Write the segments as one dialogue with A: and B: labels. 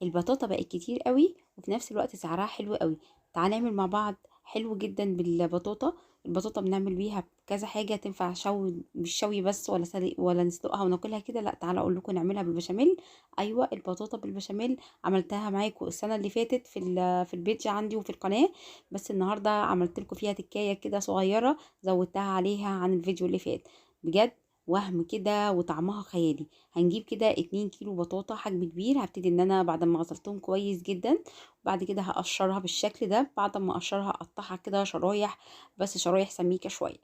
A: البطاطا بقت كتير قوي وفي نفس الوقت سعرها حلو قوي. تعالى نعمل مع بعض حلو جدا بالبطاطا. البطاطا بنعمل بيها كذا حاجة، تنفع شوي، مش شوي بس ولا سلق ولا نسلقها وناكلها كده، لا تعالى اقول لكم نعملها بالبشاميل. ايوه البطاطا بالبشاميل عملتها معاكم السنة اللي فاتت في البيت عندي وفي القناة، بس النهارده عملت لكم فيها تكايه كده صغيرة زودتها عليها عن الفيديو اللي فات. بجد وهم كده وطعمها خيالي. هنجيب كده 2 كيلو بطاطا حجم كبير. هبتدي ان انا بعد ما غسلتهم كويس جدا بعد كده هقشرها بالشكل ده. بعد ما اقشرها اقطعها كده شرايح، بس شرايح سميكة شوية.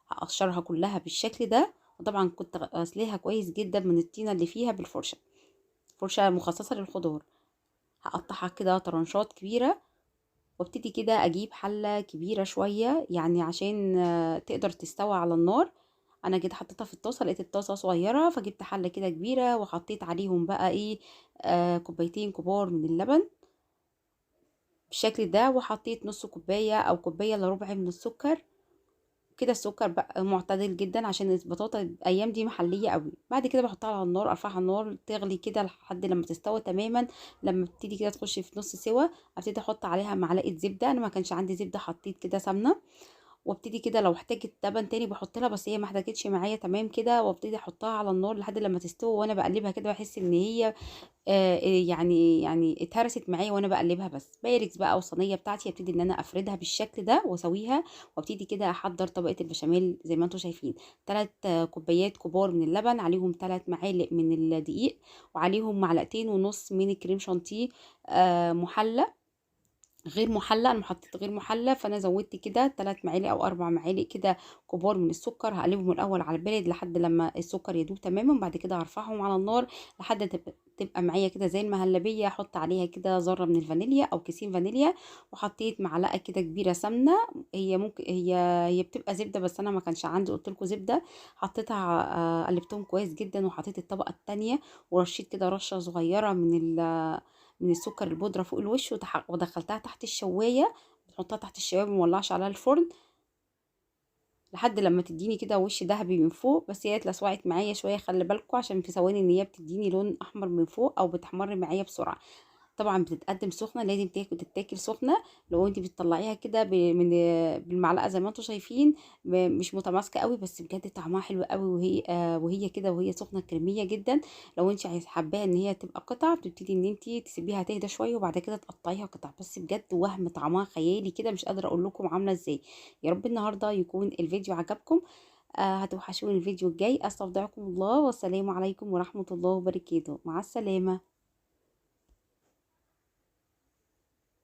A: هقشرها كلها بالشكل ده، وطبعا كنت غسلاها كويس جدا من الطينه اللي فيها بالفرشه، فرشه مخصصة للخضار. هقطعها كده طرنشات كبيرة، وابتدي كده اجيب حله كبيرة شوية عشان تقدر تستوي على النار. انا كده حطيتها في الطاسه، لقيت الطاسه صغيرة فجبت حله كده كبيرة وحطيت عليهم بقى كوبايتين كبار من اللبن بالشكل ده، وحطيت نص كوباية او كوباية الا ربع من السكر كده. السكر بقى معتدل جدا عشان البطاطا الايام دي محليه قوي. بعد كده بحطها على النار، ارفعها على النار تغلي كده لحد لما تستوي تماما. لما بتبتدي كده تخش في نص سوا ابتدي احط عليها معلقه زبدة. انا ما كانش عندي زبدة حطيت كده سمنه، وابتدي كده لو احتاجت لبن تاني بحط لها، بس هي ما احتاجتش معايا تمام كده. وابتدي احطها على النار لحد لما تستوي وانا بقلبها كده، بحس ان هي اتهرست معايا وانا بقلبها. بس بايركس بقى والصينيه بتاعتي ابتدي ان انا افردها بالشكل ده واسويها، وابتدي كده احضر طبقه البشاميل زي ما انتم شايفين. 3 كوبايات كبار من اللبن، عليهم 3 معالق من الدقيق، وعليهم معلقتين ونص من الكريم شانتيه، محلى غير محلى. انا حطيت غير محلى، فانا زودت كده 3 معالق او 4 معالق كده كبار من السكر. هقلبهم الاول على البارد لحد لما السكر يدوب تماما، وبعد كده هرفعهم على النار لحد تبقى معايا كده زي المهلبيه. احط عليها كده ذره من الفانيليا او كيسين فانيليا، وحطيت معلقه كده كبيرة سمنه. هي ممكن هي بتبقى زبدة، بس انا ما كانش عندي، قلت لكم زبدة. حطيتها، قلبتهم كويس جدا، وحطيت الطبقة الثانية، ورشيت كده رشه صغيرة من السكر البودره فوق الوش، ودخلتها تحت الشوايه. بتحطها تحت الشوايه، ما نولعش عليها الفرن لحد لما تديني كده وش ذهبي من فوق. بس هي اتلسعت معايا شوية، خلي بالكم، عشان في ثواني ان هي بتديني لون احمر من فوق او بتحمر معايا بسرعة. طبعا بتتقدم سخنة، لازم تتاكل سخنة. لو انت بتطلعيها كده بالمعلقه زي ما انتم شايفين، مش متماسكة قوي، بس بجد طعمها حلو قوي. وهي كده وهي سخنة كريميه جدا. لو انت عايزه حباها ان هي تبقى قطع، بتبتدي ان انت تسيبيها تهدى شوية وبعد كده تقطعيها قطع. بس بجد وهم طعمها خيالي كده، مش قادرة اقول لكم عامله ازاي. يا رب النهارده يكون الفيديو عجبكم. هتوحشوني الفيديو الجاي. استودعكم الله، والسلام عليكم ورحمة الله وبركاته. مع السلامة.